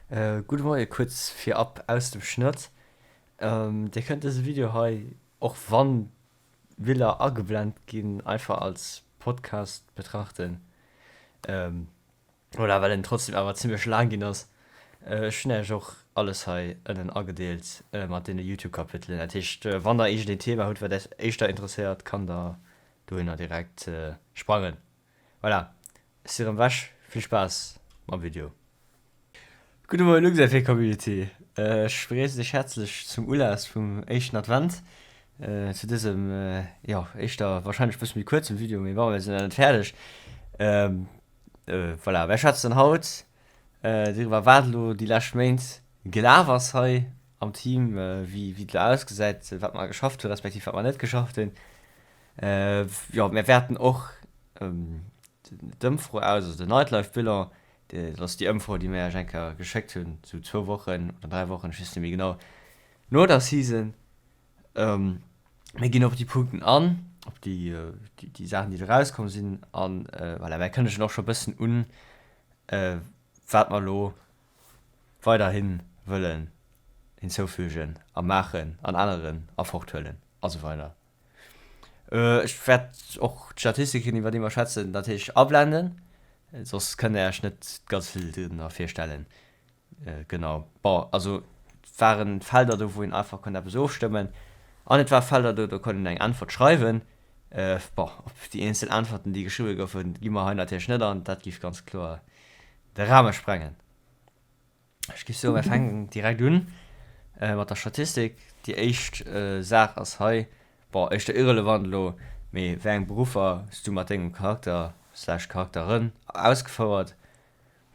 Gudde Moie kuerz virab aus dem Schnëtt. Dir kënnt dëse Video hei, och wann d'Biller ageblent ginn, einfach als Podcast betrachten. Voilà, well en trotzdem awer zimmlech laang ginn ass. Ech hunn Iech och alles hei ënnen agedeelt mat deene Youtube-Kapitelen. Dat heescht, wann der iergendeen Thema hutt, wat Iech éischter interesséiert, kann der dohinner direkt sprangen. Voilà, ech si rëm wech, vill Spaass mam Video. Gudde Moien LuxRP Community, ech begréissen iech häerzlech zum Ulass vum éischten Advent, zu dësem jo éischter wahrscheinlech bësse méi kuerzem Video, mee bon, mir sinn nach net fäerdeg. Voilà, mär schwätzen haut doriwwer wat elo déi lescht Méint gelaf ass hei am Team, wéi et elo ausgesäit, wat mer geschafft hunn, respektiv wat mer net geschafft hunn. Jo, mir wäerten och d'Ëmfro aus, also den Nightlife-Bilan, dat ass déi Ëmfro, déi mir Iech eng Kéier geschéckt hunn, sou zwou Wochen oder 3 Wochen, ech weess net méi genau, no der Season. Mir ginn op déi Punkten an, op déi, déi Saachen, déi do erauskomm sinn an voilà, mir kënnegen och scho e bëssen un, wat mer elo weiderhi wëllen hinzoufügen a maachen an änneren a forthuelen a sou weider. Ech wäert och d'Statistiken, iwwer déi mer schwätzen, natierlech ablenden, soss kënnt Der Iech net ganz vill drënner virstellen. Genau. Bon, also et ware Felder do, wou een einfach konnt eppes ofstëmmen an et war Felder do, do konnt een eng Äntwert schreiwen. Bon, op déi eenzel Äntwerten, déi geschriwwe goufen, gi mer hei natierlech net an, dat géif ganz kloer de Rahme sprengen. Ech géif soen, mir fänken direkt un mat der Statistik. Déi éischt Saach ass hei, bon, éischter irrelevant elo, mee wéi eng Beruffer hues du mat dengem Charakter slash Charakteren ausgefouert?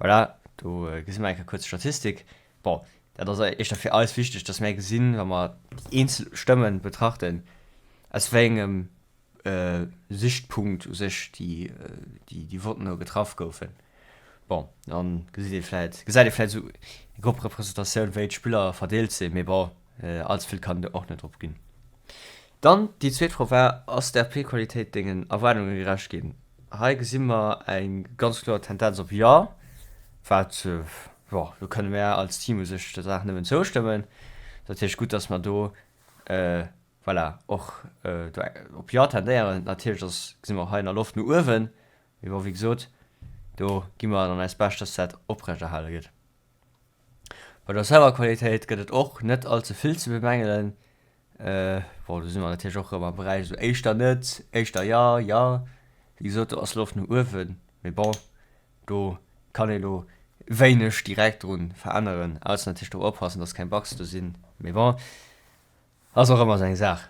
Voilà, do gesi mer eng Kéier kuerz d'Statistik. Bon, dat ass éischter fir eis wichteg, dass mir gesinn, wa mer déi eenzel Stëmmen betrachten, aus wéi engem Sichtpunkt u sech déi déi Votten do getraff goufen. Bon, dann gesitt ee vläit, gesäit ee vläit esou eng grob Representatioun wéi d'Spiller verdeelt sinn, mee bon, allze vill kann do och net drop ginn. Dann déi zweet Fro war, Ass d'RP-Qualitéit dengen Erwaardunge gerecht ginn? Hei gesi mer eng ganz kloer Tendenz op Jo, wat, jo, do kënne mär als Team u sech der Saach nëmmen zoustëmmen. Ass natierlech gutt, datt mer do Voilà, och do op Jo tendéieren. Natierlech ass, gesi mer och hei, nach Loft no uewen. Mee bon, wéi gesot, do gi mer dann eist Bescht, dass dat oprechterhale gëtt. Bei der Serverqualitéit gëtt et och net all ze vill ze bemängelen. Bon, do si mer natierlech och erëm am Beräich esou éischter net, éischter jo, jo. Wéi gesot, do ass Loft no uewen, mee bon, do kann ee lo wéineg direkt drun veränneren, ausser natierlech drop oppassen, dass keng Bugs do sinn. Mee bon. Ass och ëmmer sou eng Saach.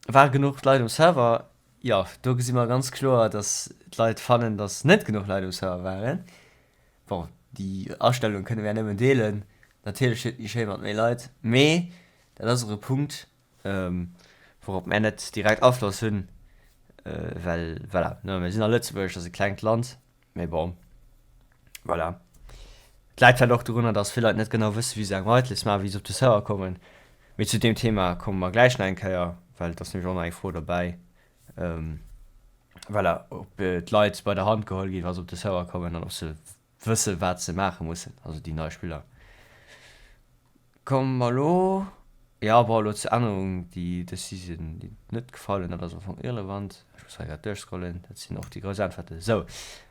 Ware genuch Leit um Server? Jo, do gesi mer ganz kloer, dass d'Leit fannen, dass net genuch Leit um Server waren. Bon, déi Astellung kënne mir nëmmen deelen. Natierlech wier et méi schéi mat méi Leit, mee dat ass och e Punkt, wourop mär net direkt Afloss hunn, well voilà, mir sinn a Lëtzebuerg, dat ass e klengt Land. Mee bon, voilà. Et läit vläicht och dorunner, dass vill Leit net genau wëssen, wéi se eng Whitelist maachen, wéi se op de Server kommen. Mee zu deem Thema komme mer gläich nach eng Kéier, well et ass nämlech och nach eng Fro dobäi, voilà, ob d'Leit bei der Hand geholl ginn, wa se op de Server kommen an ob se wëssen, wat se maache mussen, also déi nei Spiller. Komme mer elo, jo, bon, elo zur Ännerung, déi dës Season net gefall hunn. Dat ass am Fong irrelevant. Ech muss hei grad duerchscrollen. Dat sinn och déi grouss Äntwerten. Sou,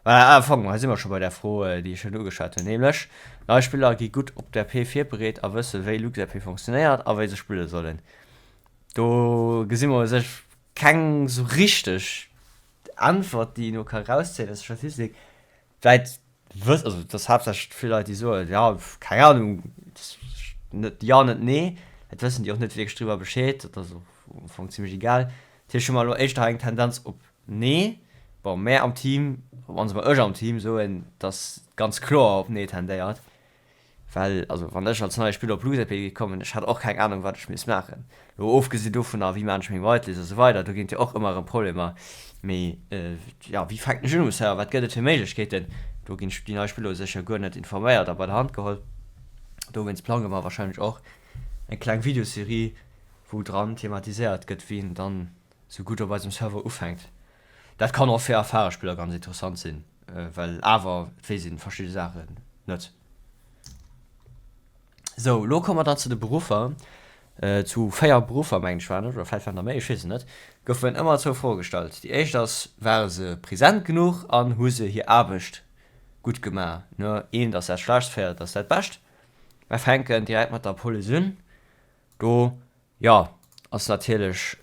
voilà, am Fong, hei si mer scho bei där Fro, déi ech schonn ugeschwat hunn, nämlech, Nei Spiller gi gutt op d'RP virbereet a wësse wéi LuxRP funktionéiert a wéi se spille sollen. Do gesi mer u sech keng sou richteg Äntwert, déi een elo ka erauszéien aus der Statistik. Vläit wëss, also et ass haaptsächlech vill Leit déi soen, jo keng Ahnung, net jo net nee, dat wëssen déi och net wierklech driwwer Bescheed, dat ass och am Fong zimmlech egal. Dat heescht hu mer elo éischter hei eng Tendenz op nee. Bon, mär am Team, op mannst emol ech am Team soen, datt ganz kloer op nee tendéiert. Well, also wann ech als neie Spiller op LuxRP géif kommen, ech hätt och keng Ahnung wat ech misst maachen. Elo ofgesi dovunner, wéi maan ech meng Whitelist a sou weider, do ginn et jo och ëmmer erëm Problemer. Mee jo, wéi fänken ech un um Server, wat gëtt et fir Méiglechkeeten? Do ginn déi nei Spiller u sech jo guer net informéiert a bei der Hand geholl. Dowéinst plange mer wahrscheinlech och eng kleng Videoserie, wou dran thematiséiert gëtt, wéi een dann sou gutt op eisem Server ufänkt. Dat kann och fir erfare Spiller ganz interessant sinn, well awer et weess een verschidde Saachen net. Sou, elo komme mer dann zu de Beruffer. Zu 4 Beruffer, mengen ech waren et, oder vläicht waren der méi, ech weess et net, goufen ëmmer zwou Froe gestallt. Déi éischt ass, Ware se present genuch an hu se hir Aarbecht gutt gemaach? Ne, eent ass dat Schlechtst, 4 ass dat Bescht. Mer fänken direkt mat der Police un. Do, jo, ass natierlech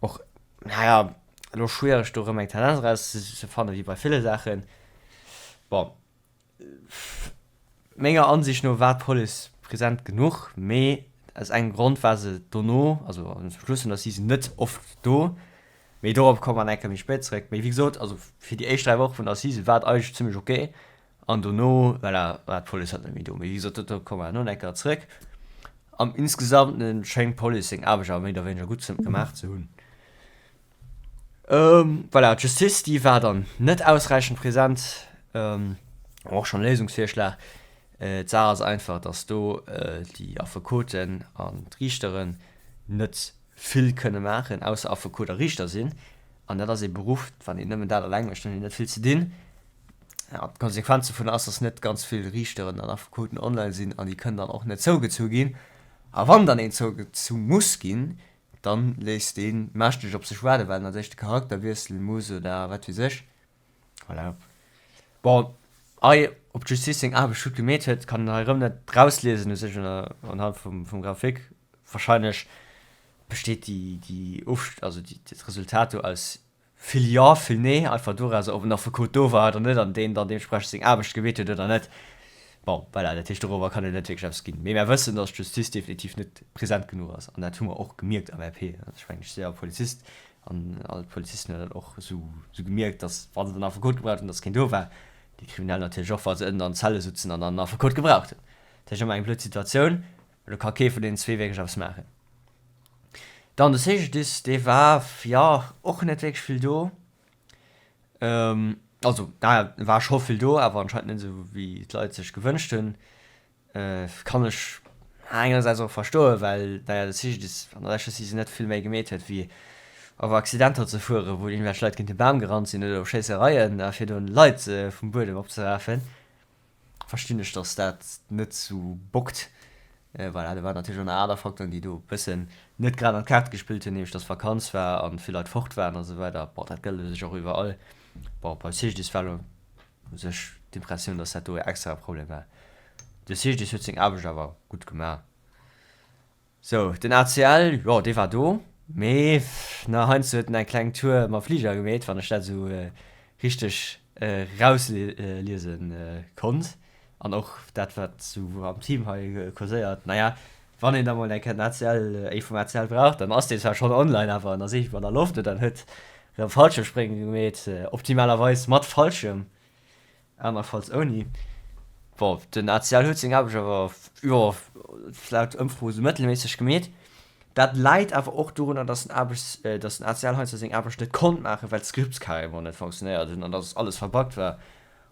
och, naja, elo schwiereg do erëm eng Tendenz erauszefannen, wéi bei ville Saachen. Bon. Menger Ansicht no war d'Police present genuch, mee aus engem Grond war se dono, also zum Schluss vun der Season, net oft do. Mee dorop komme mer eng Kéier méi spéit zeréck. Mee wéi gesot, also fir déi éischt 3 Woche vun der Season war et eigentlech zimmlech ok an dono, voilà, war d'Police halt net méi do. Mee wéi gesot, dorop komme mer herno eng Kéier zeréck. Am Insgesamten schéngt d'Police seng Aarbecht awer méi oder wéineger gutt gemaach ze hunn. Voilà, d'Justiz, déi war dann net ausräichend present, och schonn e Léisungsvirschlag. D'Saach ass einfach, datt do déi Affekoten an d'Riichteren net vill kënne maachen, ausser Affekot a Riichter sinn. An dat ass ee Beruff, wann een nëmmen dat eleng mécht, dann huet een net vill ze dinn. An d'Konsequenz dovun ass, datt net ganz vill Riichteren an Affekoten online sinn an déi kënnen dann och net zougezu ginn. A wann dann een zougezu muss ginn, Dann léisst deen mächteg op sech waarden, well en als éischt de Charakter wiesselen muss oder wat weess ech. Voilà. Bon, hei, ob d'Justiz seng Aarbecht gutt gemeet huet, kann een hei erëm net rausliesen u sech unhand vum, vum Grafik. Wahrscheinlech besteet déi, déi Ofst-, also déi, d'Resultat do aus Vill Jo, vill Nee, einfach dorauser, ob en Affekot do war oder net an deen dann deemtsprechend seng Aarbecht gemeet huet oder net. Bon, voilà, dat heescht, dorobber kann een net wierklech eppes ginn. Mee mär wëssen, datt d'Justiz definitiv net present genuch ass an dat hu mer och gemierkt am RP. Ech mengen, ech si jo Polizist an all d'Polizisten hunn dat och esou gemierkt, datt wa se den Affekot gebraucht hunn, datt keen do war. Déi Kriminell natierlech och, wa se ënnen an Zelle sutzen an dann en Affekot gebraucht hunn. Dat heescht, ëmmer eng blöd Situatioun, well do ka kee vun deenen zwee wierklech eppes maachen. Dann de CGDIS, dee war, jo, och net wierklech vill do. Also, naja, e war scho vill do, awer anscheinend net esou, wéi d'Leit sech gewënscht hunn. Kann ech engersäits och verstoen, well, naja, de CGDIS an der leschter Season net vill méi gemeet huet, wéi op Accidenter ze fueren, wou iergendwelch Leit géint e Bam gerannt sinn oder op Schéissereien, a fir do Leit vum Buedem opzerafen. Verstinn ech dass dat net sou bockt. Voilà, do waren natierlech och nach aner Facteuren déi do e bëssen net grad an d'Kaarte gespillt hunn, nämlech dass Vakanz war an vill Leit fort waren a sou weider. Bon, dat gëllt u sech och iwwerall. Bon, beim CGDIS war elo u sech d'Impressioun, dass dat do e extrae Problem war. De CGDIS huet seng Aarbecht awer gutt gemaach. Sou, den ACL, jo, dee war do, mee na, heiansdo huet en eng kleng Tour mam Fliger gemeet, wann ech dat esou richteg erausliese konnt. An och dat, wat esou am Team hei kurséiert, naja, wann een da mol eng Kéier den ACL, ee vum ACL brauch, dann ass deen zwar schonn online, awer en ass iergendwou an der Loft oder en huet erëm Fallschiermsprénge gemeet, optimalerweis mat Fallschierm. Anerfalls ouni. Bon, den ACL huet seng Aarbecht awer, jo, laut Ëmfro esou mëttelméisseg gemeet. Dat läit awer och dorunner, dass den Aarbechts, dass den ACL heiansdo seng Aarbecht net konnt maachen, well d'Scripts carrément net fonctionnéiert hunn an dass alles verbuggt war.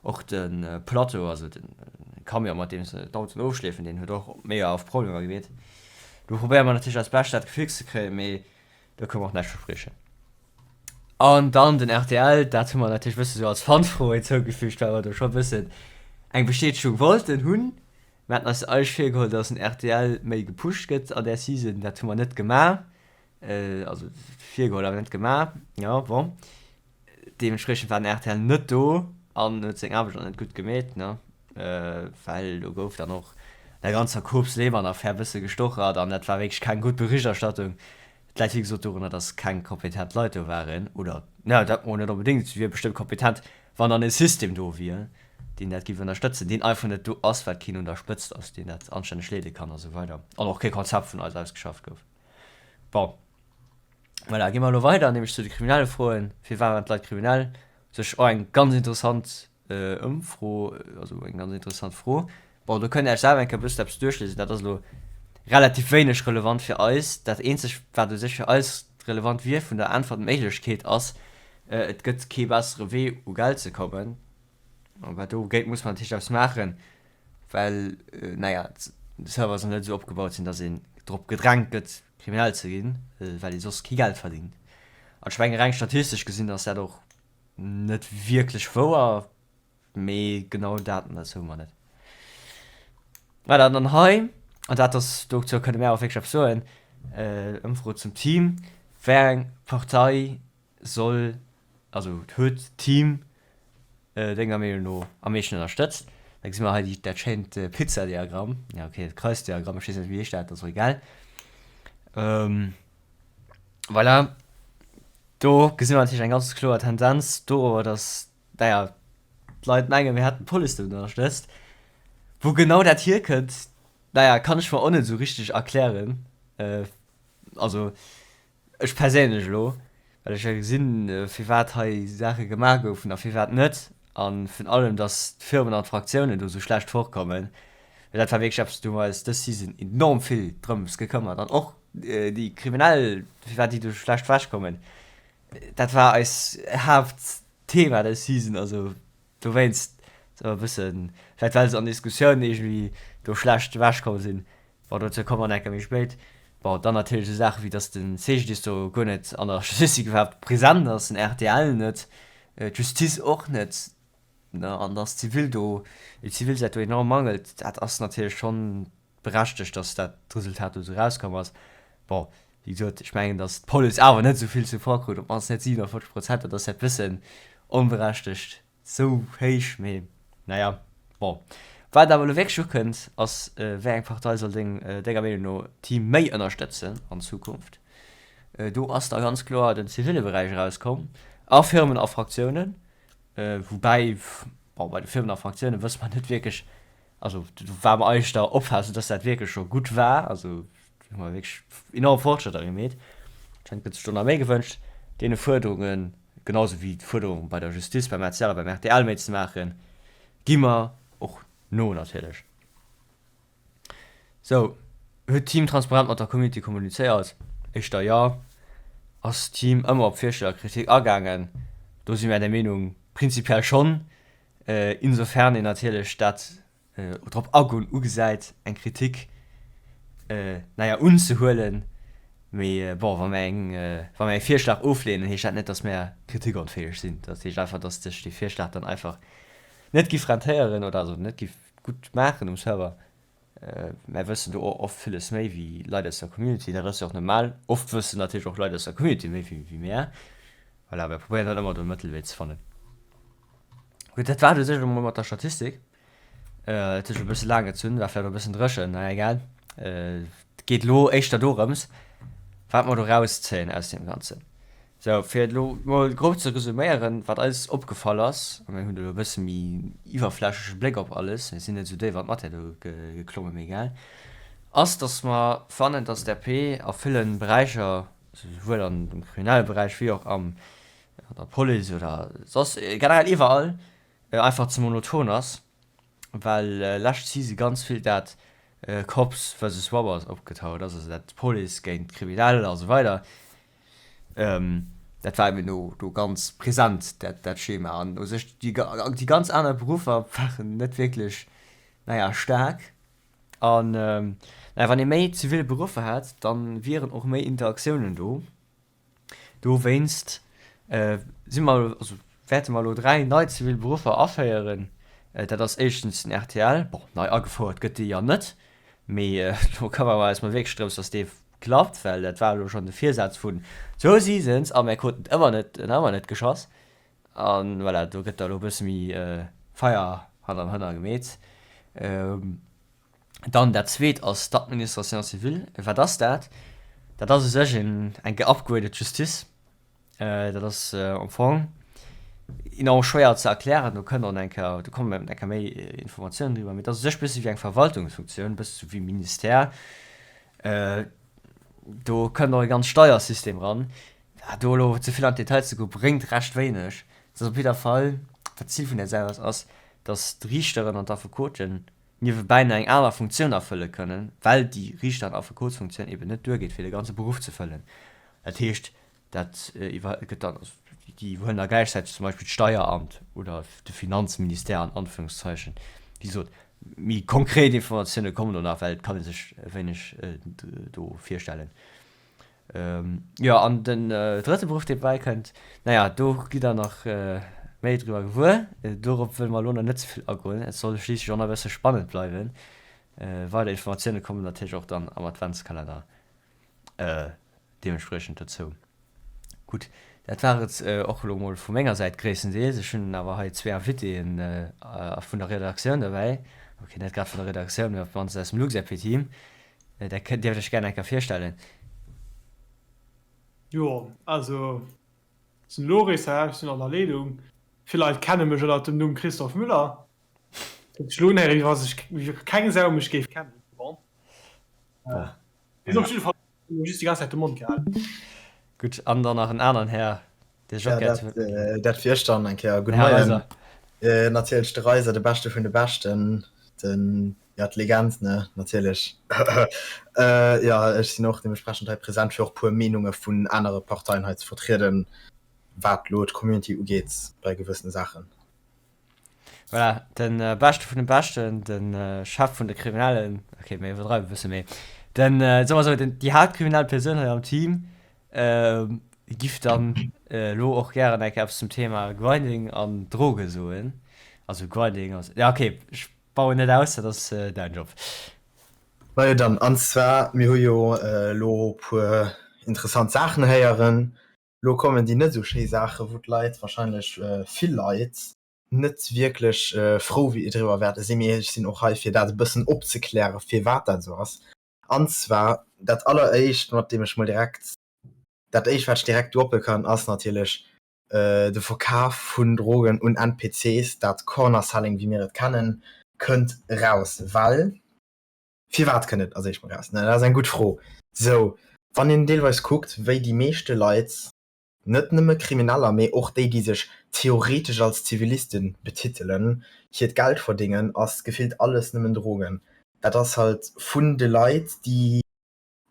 Och de Plateau, also de Camion, mat deem se d'Autoen ofschleefen, deen huet och mega oft Problemer gemeet. Do probéiere mer natierlech eist Bescht, dat gefixt ze kréien, mee do kënne mer och näischt verspriechen. An dann den rtl, dat hu mer natierlech e bësse sou als Fanfro hinzougefügt, well mer do scho e bëssen eng Bestätegung wollten hunn. Mir haten eis eigentlech virgeholl, dass den rtl méi gepusht gëtt an där Season. Dat hu mer net gemaach. Also virgeholl, awer net gemaach. Jo, bon. Deementspriechend war den rtl net do an huet seng Aarbecht och net gutt gemeet, ne, well do gouf dann och der ganzer Kobs-Lehmann-Affär e bësse gestochert an dat war wierklech keng gutt Berichterstattung. Et läit wéi gesot dorunner, datt keng kompetent Leit do waren, oder, na, dat mol net onbedéngt, si wier bestëmmt kompetent, wann dann e System do wier, deen dat géif ënnerstëtzen, deen einfach net do ass, well keen un der Spëtzt ass, deen dat anstänneg leede kann a sou weider an och kee Konzept vun eis ausgeschafft gouf. Bon, voilà, gi mer elo weider, nämlech zu de kriminelle Froen. Firwat waren d'Leit kriminell? U sech och eng ganz interessant Ëmfro, also eng ganz interessant Fro. Bon, do kënnt Dir Iech selwer eng Kéier e bëssen eppes duerchliesen. Dat ass elo relativ wéineg relevant fir eis. Dat eenzegt, wat u sech fir eis relevant wier vun der Äntwertméiglechkeet, ass, Et gëtt kee bessere Wee, u Geld ze kommen. Mä dogéint muss man natierlech eppes maachen, well, naja, de Server soll net esou opgebaut sinn, datt een drop gedrängt gëtt, kriminell ze ginn, well ee soss kee Geld verdingt. An ech menge reng statistesch gesinn ass dat och net wierklech wouer, mee genau Daten dozou hu mer net. Voilà, an dann hei, an dat ass, dozou kënne mär och wierklech eppes soen, Ëmfro zum Team, Wéi eng Partei soll, also huet d'Team denger Meenung no am meeschten ënnerstëtzt? Da gesi mer hei déi, dat schéint Pizza-Diagramm, ja okay, Kreisdiagramm, ech weess net wéi heescht dat, ass och egal. Voilà, do gesi mer natierlech eng ganz kloer Tendenz dorobber, datt Naja, d'Leit mengen, mir hätten d'Police domat ënnerstëtzt. Wou genau dat hierkënnt, naja, kann ech mer och net esou richteg erklären. Also ech perséinlech elo, well ech ja gesinn, firwat hei Saache gemaach goufen a firwat net. A virun allem, datt d'Firmen an d'Fraktiounen do esou schlecht fortkommen. Well dat war wierklech eppes, do hu mer eis dës Season enorm vill drëms gekëmmert. An och déi Kriminell, firwat déi do schlecht ewechkommen. Dat war eis Haaptthema des Season, also dowéinst ass e bëssen, vläicht well se an Diskussiounen iergendwéi do schlecht ewech komm sinn. Bon, dozou komme mer nach eng Kéier méi spéit. Bon, dann natierlech esou Saache wéi dass de CGDIS do guer net an der Statistik iwwerhaapt present ass, den rtl net, d'Justiz och net, ne, an dass d'Zivil do, déi zivil Säit do enorm mangelt, dat ass natierlech schonn berechtegt, dass dat Resultat do esou erauskomm ass. Bon, wéi gesot, ech mengen, dass d'Police awer net esou vill Support krut, op d'mannst net 47 Prozent, dat ass vläicht e bëssen onberechtegt esou héich, mee naja, bon. Wat awer elo wierklech ukënnt, ass, Wéi eng Partei soll deng, denger Meenung no d'Team méi ënnerstëtzen an Zukunft? Do ass da ganz kloer den ziville Beräich erauskomm, a Firmen a Fraktiounen, woubäi, bon, bei de Firmen a Fraktiounen wësse mer net wierklech, Also do war mer eigentlech der Opfaassung, dass dat wierklech scho gutt war. Also do hu mer wierklech enorm Fortschrëtter gemeet. Anscheinend gëtt sech do nach méi gewënscht. Deene Fuerderungen, genau sou wéi d'Fuerderung bei der Justiz, beim RCL a beim rtl méi ze maachen, gi mer och no natierlech. Sou, huet d'Team transparent mat der Community kommunizéiert? Éischter jo. Ass d'Team ëmmer op Virschléi a Kritik agaangen? Do si mär der Meenung, prinzipiell schonn. Insofern een natierlech dat drop agoen ugesäit, eng Kritik, naja, unzehuelen. Mee bon, wa mir eng, wa mir e Virschlag ofleenen, heescht dat net, datt mir kritikonfäeg sinn. Dat heescht einfach, datt sech dee Virschlag dann einfach net giff rentéieren oder also net giff gutt maachen um Server. Mär wëssen do och oft villes méi wéi Leit aus der Community, dat ass jo och normal. Oft wëssen natierlech och Leit aus der Community méi wéi mär. Voilà, mär probéieren dann ëmmer do e Mëttelwee ze fannen. Gutt, dat war et u sech elo mol mat der Statistik. Et huet sech e bësse laang gezunn, war vläicht och e bëssen dréchen, naja egal. Et geet elo éischter dorëms, wat mer do rauszéien aus deem Ganzen. Sou, fir et elo mol grob ze resuméieren, wat eis opgefall ass, a mir hunn elo e bësse méi iwwerflächleche Bléck op alles, mir sinn net esou déif an d'Matière do geklommen, mee egal, ass, datt mer fannen, datt d'RP a ville Beräicher, souwuel an dem kriminelle Beräich wéi och am, an der Police oder soss, generell iwwerall, einfach ze monoton ass. well lescht Season ganz vill dat Cops versus Robbers opgetaucht ass, also dat d'Police géint d'Kriminell a sou weider. Dat war eben do do ganz present, dat dat Schema. An u sech déi déi ganz aner Beruffer waren net wierklech, naja, staark. An naja, wann ee méi zivil Beruffer hätt, da wieren och méi Interaktiounen do. Dowéinst si mer, also wäerte mer elo 3 nei zivil Beruffer aféieren. Dat ass éischtens den rtl. Bon, nei agefouert gëtt dee jo net, mee do këmmere mer eis mol wierklech drëms, dass dee klappt, well dat war elo schonn de Virsaz vun zwou Seasons a mir kruten et ëmmer net, ëmmer net geschoss. A voilà, do gëtt da elo e bësse méi Feier hannerm Hënner gemeet. Dann dat zweet ass d'Administration civile. Wat ass dat? Dat ass u sech eng geupgradet Justice. Dat ass am Fong enorm schwéier ze erklären. Do kënnt och eng Kéier, do komme mer eng Kéier méi Informatiounen driwwer. Mee dat ass u sech e bësse wéi eng Verwaltungsfunktioun, e bësse sou wéi Ministère. Do kënnt och e ganz Steiersystem ran. Do elo ze vill an d'Detail ze goen, bréngt recht wéineg. Et ass op jidder Fall, wat d'Zil vun där Saach ass, ass, datt d'Riichteren an d'Affekoten niewebäi nach eng aner Funktioun erfëlle kënnen, well déi Riichter an Affekotsfunktioun eben net duergeet, fir de ganze Beruff ze fëllen. Dat heescht, dat iwwer gëtt dann, also déi iwwerhuelen da gläichzäiteg zum Beispill d'Steieramt oder de Finanzministère an Anführungszeichen. Wéi gesot, méi konkret Informatioune kommen do nach, well et kann ee sech wéineg do virstellen. Jo, an den drëtte Beruff, dee bäikënnt, naja, do gitt Der nach méi driwwer gewuer. Dorop wëlle mer elo nach net ze vill agoen. Et soll schliisslech och nach e bësse spannend bleiwen. Weider Informatioune kommen natierlech och dann am Adventskalenner deementspriechend dozou. Gutt, dat war et och elo mol vu menger Säit gréisstendeels. Ech hunn awer hei zwee Invitéen vun der Redaktioun derbäi. Ok, net grad vun der Redaktioun, mee op d'mannst aus dem LuxRP-Team. Der kënnt dierft Iech gär eng Kéier virstellen. Jo, also ech sinn Loris, ech sinn an der Leedung. Vill Leit kenne mech ënnert dem Numm Christophe Müller. Huet sech elo unhéieren, wéi wa sech wéi wa keng Sau mech géif kennen. Bon. Mee op jidde Fall hunn ech just déi ganz Zäit de Mond gehalen. Gutt, an dann nach en aneren Här, dee sech och gär zu. Ja, dat wier ech dann eng Kéier. Gudde Moien. Natierlech de Reiser, de Beschte vun de Beschten, den, ja, d'Legend, ne, natierlech. Jo, ech sinn och deementsprechend hei present, fir och e puer Meenunge vun anere Parteien hei ze vertrieden, wat elo d'Community ugeet bei gewëssene Saachen. Voilà, den Beschte vun den Beschten, den Chef vun de Kriminellen, ok, mir iwwerdreiwen e bësse, mee den, soe mer esou, den, déi haaptkriminell Persoun hei am Team, giff dann elo och gären eng Kéier eppes zum Thema Grinding an Droge soen. Also Grinding ass, ja ok, ech bauen net aus, dat ass däin Job. Majo dann, an zwar, mir hu jo elo e puer interessant Saachen héieren. Lo kommen déi net esou schéi Saachen, wou d'Leit, wahrscheinlech vill Leit, net wierklech frou driwwer wäerte sinn. Mee ech sinn och hei, fir dat e bëssen opzeklären, firwat dat esou ass. An zwar dat Alleréischt, mat deem ech mol direkt, dat Éischt, wat ech direkt droppe kann, ass natierlech de Verkaf vun Drogen un NPCs, dat Corner Selling, wéi mir et kennen, kënnt eraus. Well Firwat kënnt et als éischt mol raus? Dat ass eng gutt Fro. Sou, wann een deelweis kuckt, wéi déi meeschte Leit, net nëmme Krimineller, mee och déi, déi sech theoretesch als Ziviliste betitelen, hiert Geld verdéngen, ass gefillt alles nëmmen Drogen. Dat ass halt vun de Leit, déi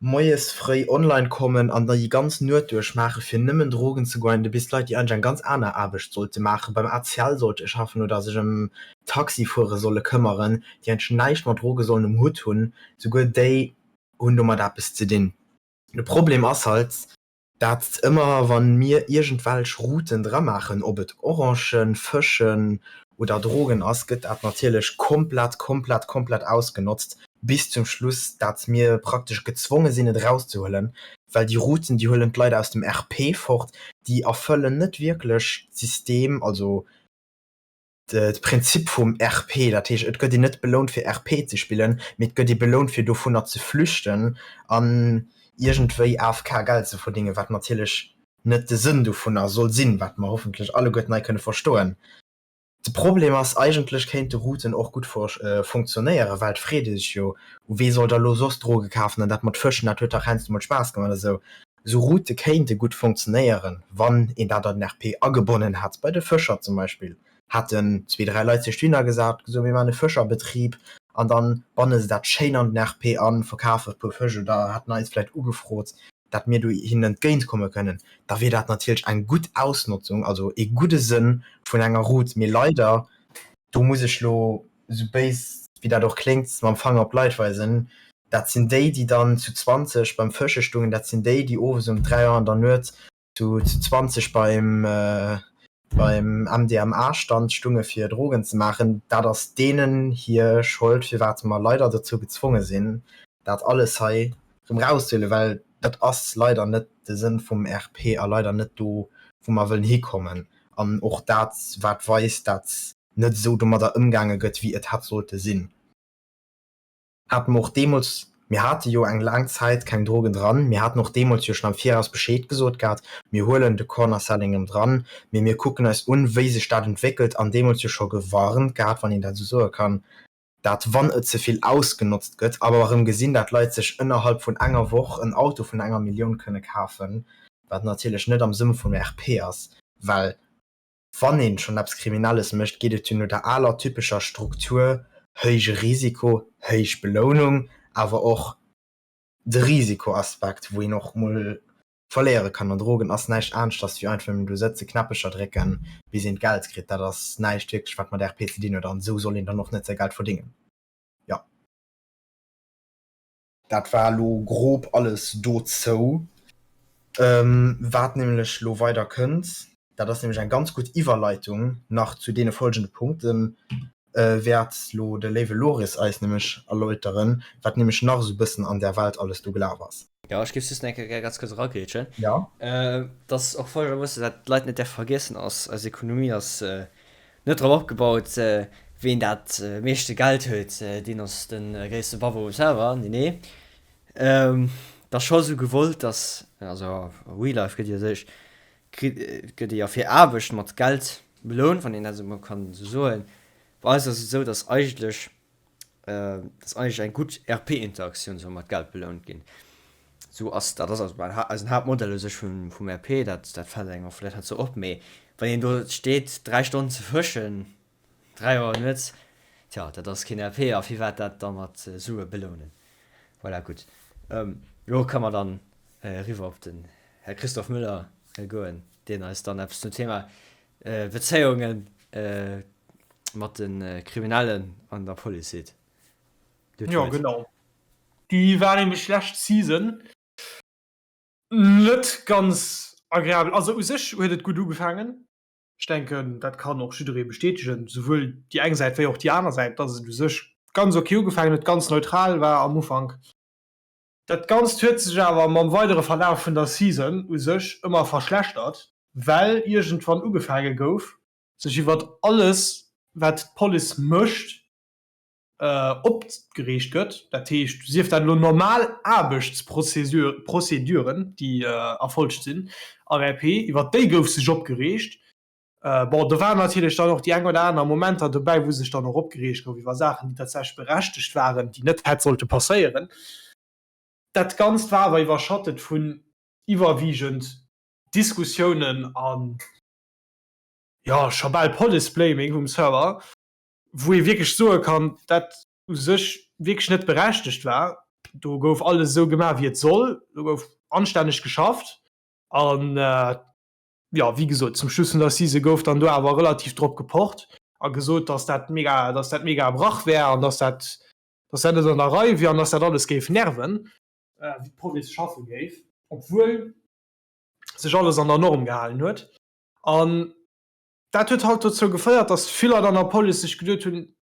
moies fréi online kommen an déi ganz Nuet duerch maache fir nëmmen Drogen ze grinden, bis Leit déi eigentlech eng ganz aner Aarbecht sollte maachen, beim ACL sollte schaffen oder sech ëm Taxifuere solle këmmeren, déi eigentlech näischt mat Droge sollen um Hutt hunn, souguer déi hunn domat eppes ze dinn. De Problem ass halt, Dat ëmmer wann mir iergendwelch Routen dra maachen, ob et Orangen, Fëschen oder Drogen ass, gëtt dat natierlech komplett, komplett, komplett ausgenotzt bis zum Schluss, dat mir praktesch gezwonge sinn et erauszehuelen, well déi Routen, déi huelen d'Leit aus dem RP fort, déi erfëllen net wierklech d'System, also d'Prinzip vum RP, dat heescht et gëtt een net belount fir RP ze spillen, mee et gëtt ee belount fir dovunner ze flüchten an iergendwéi AFK Geld ze verdéngen, wat natierlech net de Sënn dovunner soll sinn, wat mer hoffentlech alleguerten hei kënne verstoen. De Problem ass, eigentlech kéinte Routen och gutt funktionéieren, well et freet ee sech jo, u wee soll da lo soss Droge kafen an dat mat Fëschen, dat huet dach heiansdo mol Spaass gemaach oder esou. Esou Route kéinte gutt funktionéieren, wann een dat an den RP agebonnen hätt. Bei de Fëscher zum Beispill hätten zwee, dräi Leit sech dohinner gesat, gesot, mir maachen e Fëscherbetrib an dann banne se dat schéin an den RP an, verkafe e puer Fësch oder hätten eis vläicht ugefrot, dat mir do hinnen entgéint komme kënnen. Da wier dat natierlech eng gutt Ausnotzung, also ee gudde Sënn vun enger Route. Mee leider, do muss ech lo esou béis wéi dat och kléngt, mam Fanger op d'Leit weisen, dat sinn déi, déi dann zu 20 beim Fësche stungen, dat sinn déi, déi owes um 3 Auer an der Nuet zu 20 beim beim MDMA-Stand stunge fir Drogen ze maachen. Dat ass deenen hir Schold, firwat mer leider dozou gezwonge sinn, dat alles hei erëm erauszehuelen, well dat ass leider net de Sënn vum RP a leider net do, wou mer wëllen hikommen. An och dat, wat weist, dat net esou domadder ëmgaange gëtt, wéi et hätt sollte sinn. Hate mer och deemools, mir hate jo eng laang Zäit keng Drogen dran, mir haten och deemools jo schonn am Viraus Bescheed gesot gehat, mir huelen de Corner Selling erëm dran, mee mir kucken eis un, wéi sech dat entwéckelt an deemools jo scho gewarnt gehat, wann een dat esou soe kann, dat wann et ze vill ausgenotzt gëtt, awer erëm gesinn, dat Leit sech ënnerhalb vun enger Woch en Auto vun enger Millioun kënne kafen, wat natierlech net am Sënn vum RP ass, well Wann een schonn eppes Kriminelles mécht, geet et jo no der aler typescher Struktur, héije Risiko, héich Belounung, awer och de Risikoaspekt, wou een och mol verléiere kann. An Drogen ass näischt aneschters wéi einfach nëmmen do sëtzen, Knäppecher drécken, bis een d'Geld kritt. Dat ass näischt wierklech, wat mat RP ze dinn huet an esou soll een dann och net säi Geld verdéngen. Jo. Dat war elo grob alles dozou. Wat nämlech elo weider kënnt, dat ass nämlech eng ganz gutt Iwwerleitung nach zu deene folgende Punkten. Wäert lo de léiwe Loris eis nämlech erläuteren, wat nämlech nach esou bëssen an där Welt alles do gelaf ass. Jo, ech géif just nach eng Kéier gär ganz kuerz eragrätschen. Jo. Dass och folgendermoossen, wat d'Leit net däerfe vergiessen, ass, eis Ekonomie ass net drop opgebaut, ween dat meeschte Geld huet, deen ass de gréisste Babo um Server. Nee, nee. Et ass scho esou gewollt, dass, also a real life gëtt jo sech, kritt, gëtt ee jo fir Aarbecht mat Geld belount, wann een dat esou mol kann esou soen. Bei eis ass et esou, dass eigentlech, dass eigentlech eng gutt RP-Interaktioun soll mat Geld belount ginn. Esou ass, dat ass also eisen Haaptmodell u sech vum, vum RP. Dat, dat fält engem och vläicht net esou op, mee wann een do steet 3 Stonnen ze fëschen, 3 Auer nuets, tja, dat ass keen RP a firwat dat da mat Sue belounen? Voilà, gutt. Elo ka mer dann eriwwer op den Här Christophe Müller goen, deen eis dann eppes zum Thema Bezéiunge mat de Kriminellen an der Police seet. Dir hutt Jo, d'Wuert. genau. Déi war nämlech lescht Season net ganz agreabel. Also u sech huet et gutt ugefaangen. Ech denken, dat kann och jidderee bestätegen, souwuel déi eng Säit wéi och déi aner Säit, dass et u sech ganz ok ugefaangen huet, ganz neutral war am Ufank. Dat Ganzt huet sech awer mam weidere Verlaf vun der Season u sech ëmmer verschlechtert, well iergendwann ugefaange gouf, sech iwwert alles, wat d'Police mécht, opgereegt gëtt. Dat heescht, sief dat elo normal Aarbechtsprozeduren, déi erfolgt sinn am RP, iwwert déi gouf sech opgereegt. Bon, do waren natierlech dann och déi eng oder aner Momenter dobäi, wou sech dann och opgereegt gouf iwwer Saachen, déi tatsächlech berechtegt waren, déi net hätt sollte passéieren. Dat Ganzt war awer iwwerschattet vun iwwerwiegend Diskussiounen an, jo, scho bal Police-Blaming um Server, wou ee wierklech soe kann, dat u sech wierklech net berechtegt war. Do gouf alles esou gemaach, wéi et soll, do gouf anstänneg geschafft an, jo, wéi gesot, zum Schluss vun der Season gouf dann do awer relativ drop gepocht a gesot, dass dat mega, dass dat mega e Brach wär an dass dat, dass dat net an der Rei wier an dass dat alles géif nerven, wéi d'Police schaffe géif, obwuel sech alles an der Norm gehalen huet. An dat huet halt dozou geféiert, dass vill Leit an der Police sech geduet hunn,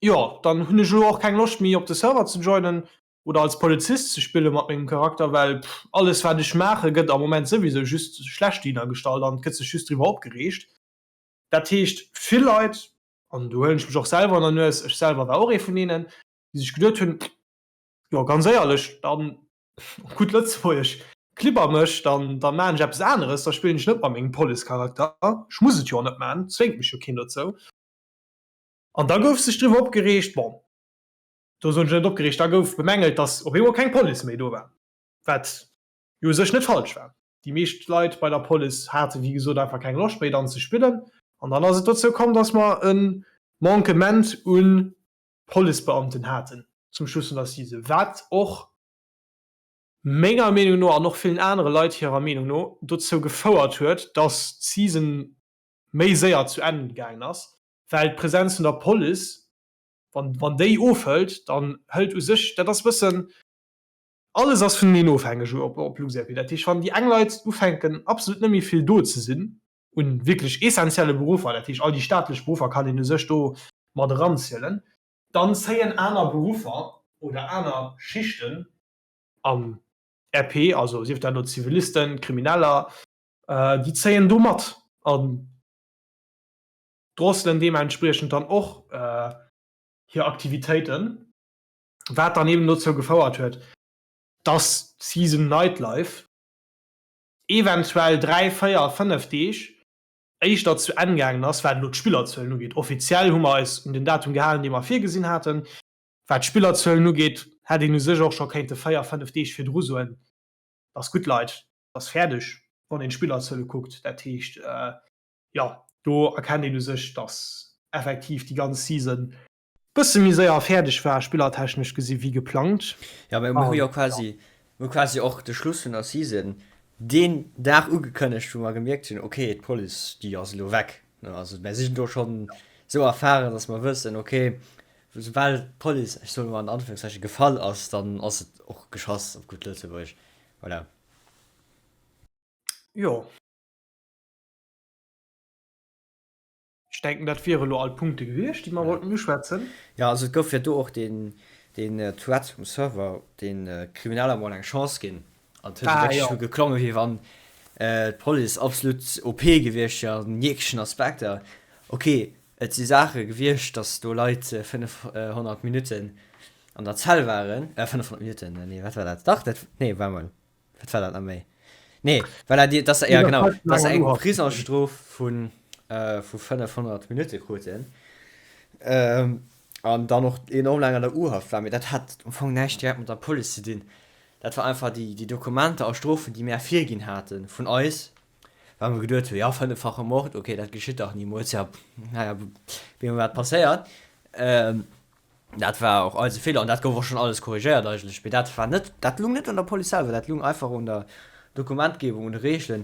jo, dann hunn ech elo och keng Loscht méi op de Server ze joinen oder als Polizist ze spille mat mengem Charakter, well alles wat ech maache gëtt am Moment souwisou just schlecht dohinnergestallt an et gëtt sech just driwwer opgereegt. Dat heescht vill Leit, an do huelen ech mech och selwer an der Nues, ech selwer war och ee vun deenen, déi sech geduet hunn, jo ganz éierlech, dann op gutt Lëtzebuergesch, klibber mech, dann da maan ech eppes aneres, da spillen ech net mat mengem Policecharakter, ech muss et jo och net maan, zwéngt mech jo keen dozou. An da gouf sech driwwer opgereegt, bon, do soen ech net opgereegt, da gouf bemängelt, datt op eemol keng Police méi do war, wat jo u sech net falsch war. Déi meescht Leit bei der Police hate wéi gesot einfach keng Loscht méi dann ze spillen an dann ass et dozou komm, datt mer e Manquement u Policebeamten haten zum Schluss vun der Season, wat och menger Meenung no an och villen anere Leit hirer Meenung no dozou gefouert huet, datt d'Season méi séier zu Enn gaangen ass, well d'Presenz vun der Police Wann, wann déi ofhëlt, dann hëlt u sech, dat ass e bëssen, alles ass vuneneen ofhängeg op, op LuxRP. Dat heescht, wann déi eng Leit ufänken, absolut net méi vill do ze sinn, un wierklech essentielle Beruffer, dat heescht all déi staatlech Beruffer kann een u sech do mat eranzielen, dann zéien aner Beruffer oder aner Schichten am RP, also sief dat elo Zivilisten, Krimineller, déi zéien do mat an drosselen deementspriechend dann och hir Aktivitéiten, wat dann eben dozou gefouert huet, dass d'Season Nightlife eventuell 3, 4, 5 Deeg éischter zu Enn gaangen ass, wat elo d'Spillerzuelen ugeet. Offiziell hu mer eis un den Datum gehalen, dee mer virgesinn haten. Wat d'Spillerzuelen ugeet, hätt een u sech och scho kéinte 4, 5 Deeg virdru soen, dass gutt Leit, ass fäerdeg, wann een d'Spillerzuele kuckt. Dat heescht, jo, do erkennt een u sech, dass effektiv déi ganz Season bësse méi séier fäerdeg war, spillertechnesch gesi wéi geplangt. Jo, mä mir hu jo quasi, mir hu quasi och de Schluss vun der Season deen Dag ugekënnegt, wou mer gemierkt hunn, ok, d'Police, déi ass elo weg. Also mär sinn do schonn esou erfahren, dass mer wëssen, ok, soubal d'Police, ech soen emol an Anführungszeichen, gefall ass, dann ass et och geschass, op gutt Lëtzebuergesch. Voilà. Jo. Ech denken, dat wiere lo all d'Punkte gewiescht, déi mer wollten uschwätzen. Jo, also et gouf jo do och deen, deen Thread um Server, deen Krimineller mol eng Chance ginn. An et huet jo wierklech esou geklongen, wéi wann d'Police absolut OP gewiescht wier an jeglechen Aspekter. Ok, et si Saache gewiescht, datt do Leit 500 Minutten an der Zell waren, 500 Minutten, nee, wat war dat? Dach, dat, nee, war mol. Wat war dat nach méi? Nee, voilà, déi, dass, ja, genau, dass se eng Prisongsstrof vun, äh, vu 500 Minutte kruten. Ähm, an dann och enorm laang an der U-Haft war. Mee dat hat am Fong näischt direkt mat der Police ze dinn. Dat war einfach déi, déi Dokumenter a Strofen, déi mär virginn hate vun eis, well mer geduet hunn, ja, fënneffache Mord, okay, dat geschitt dach nimools, ja, naja, wéi ëmmer wat passéiert. Ähm, Dat war och eise Feeler an dat gouf och schonn alles korrigéiert eigentlech. Mee dat war net, dat lung net un der Police selwer, dat lung einfach un der Dokumentgebung, un de Reegelen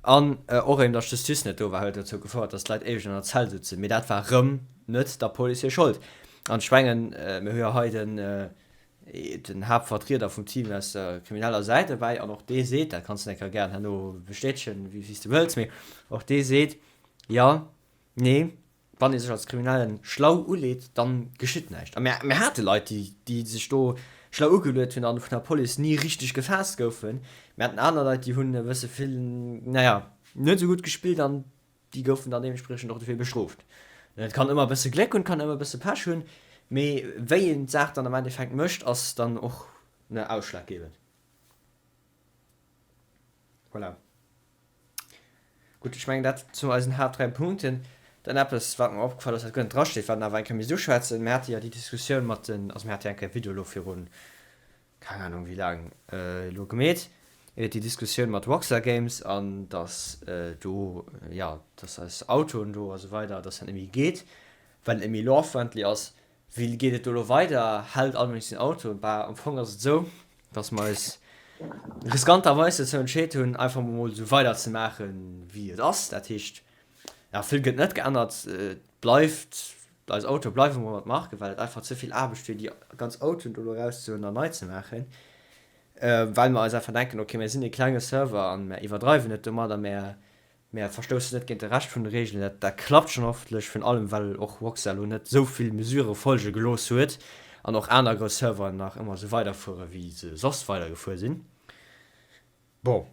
an och eben, datt d'Justice net do war, huet dozou gefouert, datt d'Leit éiweg an der Zell sutzen. Mee dat war erëm net der Police hir Schold. An ech mengen, mir hu jo hei den, den Haaptvertrieder vum Team aus der krimineller Säit dobäi an och dee seet, dat kanns de enker gären herno bestätegen, wéi s de wëlls, mee och dee seet, jo, nee, Wann ee sech als Kriminellen schlau uleet, dann geschitt näischt. A mir, mir hate Leit, déi, déi sech do schlau ugeluet hunn an vun der Police ni richteg gefaasst goufen. Mir haten aner Leit, déi hunn e bësse vill, naja, net esou gutt gespillt an déi goufen dann deementspriechend och dofir bestrooft. Et kann ëmmer e bësse Gléck hunn, et kann ëmmer e bësse Pech hunn, mee wéi een d'Saach dann am Endeffekt mécht, ass dann och, ne, ausschlaggebend. Voilà. Gutt, ech mengen dat zu eisen Haapt 3 Punkten. Dann eppes, wat mer opgefall ass, wat guer net drasteet, wat een awer eng Kéier misst uschwätzen. Mir hate jo déi Diskussioun mat den, also mir hate jo eng Kéier e Video elo virun, keng Anung wéi laang elo gemeet, iwwert déi Diskussioun mat Rockstar Games an datt do, jo, datt eis Autoen do a sou weider, datt dat net méi geet, well et net méi law-friendly ass. Wéi geet et do elo weider? Hält all Mënsch seng Autoen? Bah, am Fong ass et esou, dass mer eis riskanterweis dozou entscheet hunn, einfach emol esou weider ze maachen, wéi et ass. Dat heescht, ja, vill gëtt net geännert. Et bleift, eis Autoe bleiwe mol mat Marken, well et einfach ze vill Aarbecht wier, déi ganz Autoen do elo erauszehuelen an nei ze maachen. Well mer eis einfach denken, okay, mir sinn e klenge Server an mer iwwerdreiwen net domadder, mä Mär verstoussen net géint de Rescht vun de Reegelen, dat dat klappt schonn hoffentlech, virun allem well och Rockstar elo net esou vill Mesurë folge gelooss huet an och aner grouss Serveren nach ëmmer esou weiderfuere wéi se soss weidergefuer sinn. Bon,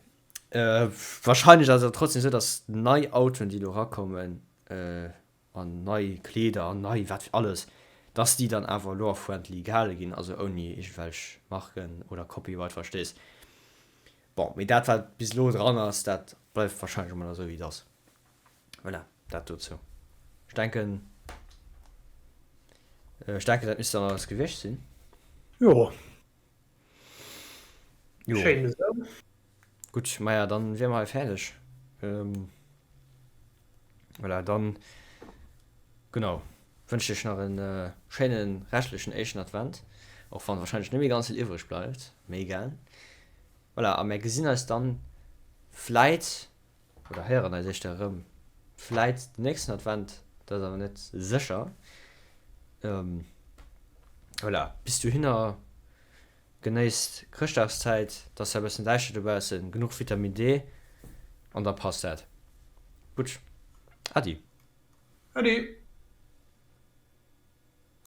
wahrscheinlech ass et awer trotzdem esou, datt nei Autoen déi elo erakommen an nei Kleeder an nei wat fir alles, datt déi dann awer law-friendly gehale ginn, also ouni iergendwelch Marken oder Copyright-Verstéiss. Bon, mee dat wat bis elo dran ass, dat bleift wahrscheinlech emol esou wéi et ass. Voilà, dat dozou. Ech denken, ech denken dat misst dann alles gewiescht sinn. Jo. Jo. Schéin esou. Gutt, maja, dann wier mer hei fäerdeg. Voilà, dann, genau, wënschen ech nach en schéinen reschtlechen éischten Advent, och wann wahrscheinlech net méi ganz vill iwwreg bleift, mee egal. Voilà, a mär gesinn eis dann vläit, oder héieren eis éischter erëm vläit den nächsten Advent, dat ass awer net sécher. Voilà, bis dohinner genéisst Chrëschtdagszäit, et ass ja e bëssen däischter dobaussen, genuch Vitamin D an da passt dat. Gutt, Adi. Adi.